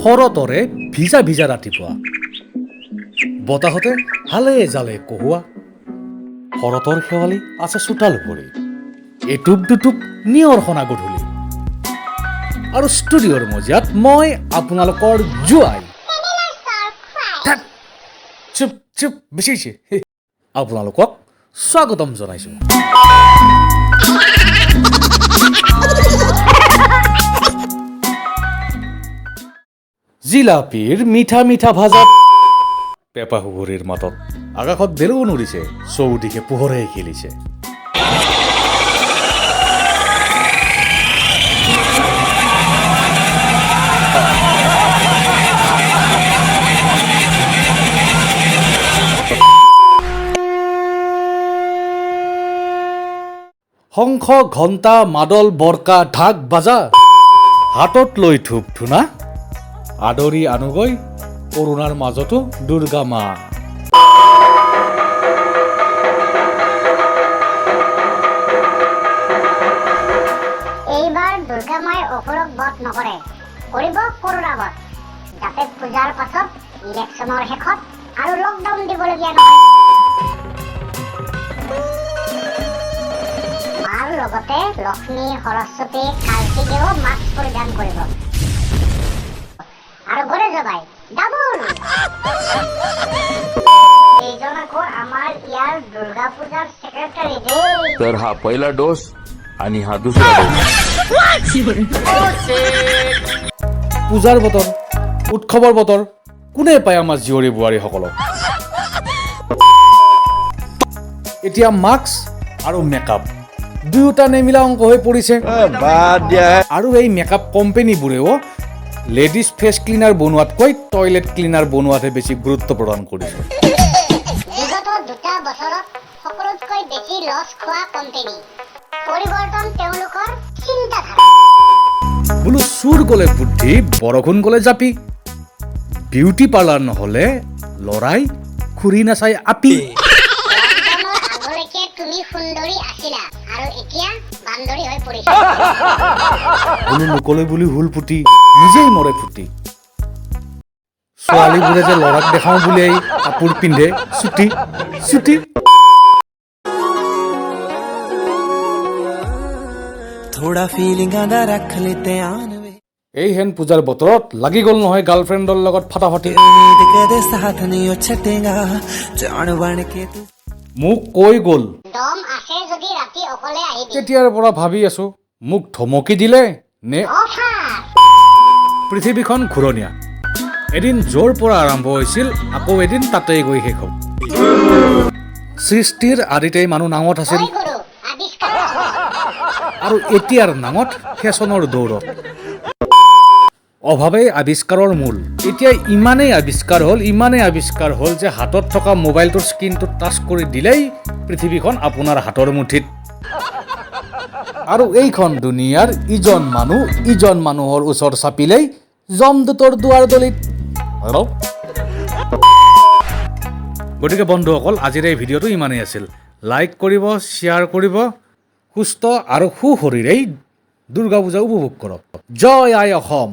শৰতৰে ভিজা ভিজা ৰাতিপুৱা, বতাহতে হালে জালে কহুৱা। শৰতৰ শেৱালি আছে চোতাল ভৰি, এটোপ দুটোপ নিয়ৰ সনা গধূলি। আৰু ষ্টুডিঅ'ৰ মজিয়াত মই আপোনালোকৰ জোঁৱাই। চুপ চুপ বেছি আপোনালোকক স্বাগতম জনাইছোঁ। জিলাপিৰ মিঠা মিঠা ভাজাত, পেপা সুহুৰিৰ মাতত আকাশত বেলুন উৰিছে, চৌদিশে পোহৰে খেলিছে। শংখ ঘণ্টা মাদল বৰকা ঢাক বাজা, হাতত লৈ ধূপ ধূনা, আদৰি আনোগৈ কৰোণাৰ মাজতো দুৰ্গা মা। এইবাৰ দুৰ্গা মাই অসুৰক বধ নকৰে, কৰিব কৰোণা বধ, যাতে পূজাৰ পাছত ইলেকশ্যনৰ শেষত আৰু লকডাউন দিবলগীয়া নহয়। মাৰ লগতে লক্ষ্মী, সৰস্বতী, কাৰ্তিকেও মাস্ক পৰিধান কৰিব আৰু ঘৰে জবাই ডাবল। এইজন আকৌ আমাৰ ইয়াৰ দুৰ্গা পূজাৰ ছেক্ৰেটাৰী দেই। तर हा पहिला डोस आणि हा दुसरा डोस। পূজাৰ বতৰ, উৎসৱৰ বতৰ, কোনে পায় আমাৰ জীয়ৰী বোৱাৰীসকলক? এতিয়া মাস্ক আৰু মেকআপ দুয়োটা নিমিলা অংক হৈ পৰিছে। আৰু এই মেকআপ কোম্পেনীবোৰেও লেডিজ ফেচ ক্লিনাৰ বনোৱাতকৈ টয়লেট ক্লিনাৰ বনোৱাতহে বেছি গুৰুত্ব প্ৰদান কৰিছে। বিগত 2 বছৰত সকলোতকৈ বেছি লছ খোৱা কোম্পেনী, পৰিৱৰ্তন তেওঁলোকৰ চিন্তাধাৰা। বোলো চোৰ গ'লে বুদ্ধি, বৰষুণ গ'লে জাপি, বিউটি পাৰ্লাৰ নহ'লে ল'ৰাই খুৰী নাচাই আপি। লকডাউনৰ আগলৈকে তুমি সুন্দৰী আছিলা আৰু এতিয়া বান্দৰী হৈ পৰিছা। বোলো লোকলৈ বুলি হুল পুতি নিজেই মৰে ফুটি। ছোৱালীবোৰে যে ল'ৰাক দেখাওঁ বুলিয়েই কাপোৰ পিন্ধে চুটি চুটি। थोड़ा फीलिंगां दा रख ले ध्यान वे, এই হেন পূজাৰ বতৰত লাগি গ'ল নহয় গাৰ্লফ্ৰেণ্ডৰ লগত ফাটাফাটি। उम्मीद कदे साथ नहीं ओ छटेगा, जान बन के तू মোক কৈ গ'ল, দম আছে যদি ৰাতি অকলে আহিবি। তেতিয়াৰ পৰা ভাবি আছো মোক ধমকি দিলে নে। অফাৰ। পৃথিৱীখন ঘূৰণীয়া, এদিন য'ৰ পৰা আৰম্ভ হৈছিল আকৌ এদিন তাতেই গৈ শেষ হ'ব। সৃষ্টিৰ আদিতেই মানুহ নাঙত আছিল জয় গুৰু আৱিষ্কাৰ। আৰু এতিয়াৰ নাঙত ফেশ্বনৰ দৌৰত। অভাৱেই আৱিষ্কাৰৰ মূল। এতিয়া ইমানেই আৱিষ্কাৰ হ'ল, ইমানেই আৱিষ্কাৰ হ'ল যে হাতত থকা মোবাইলটোৰ স্ক্ৰীণটো টাচ কৰি দিলেই পৃথিৱীখন আপোনাৰ হাতৰ মুঠিত। আৰু এইখন দুনিয়াৰ ইজন মানুহ ইজন মানুহৰ ওচৰ চাপিলেই যমদূতৰ দুৱাৰ দলিত। হেল্ল'? গতিকে বন্ধুসকল, আজিৰ এই ভিডিঅ'টো ইমানেই আছিল। লাইক কৰিব, শ্বেয়াৰ কৰিব, সুস্থ আৰু সুশৰীৰেই দুৰ্গা পূজা উপভোগ কৰক। জয় আই অসম।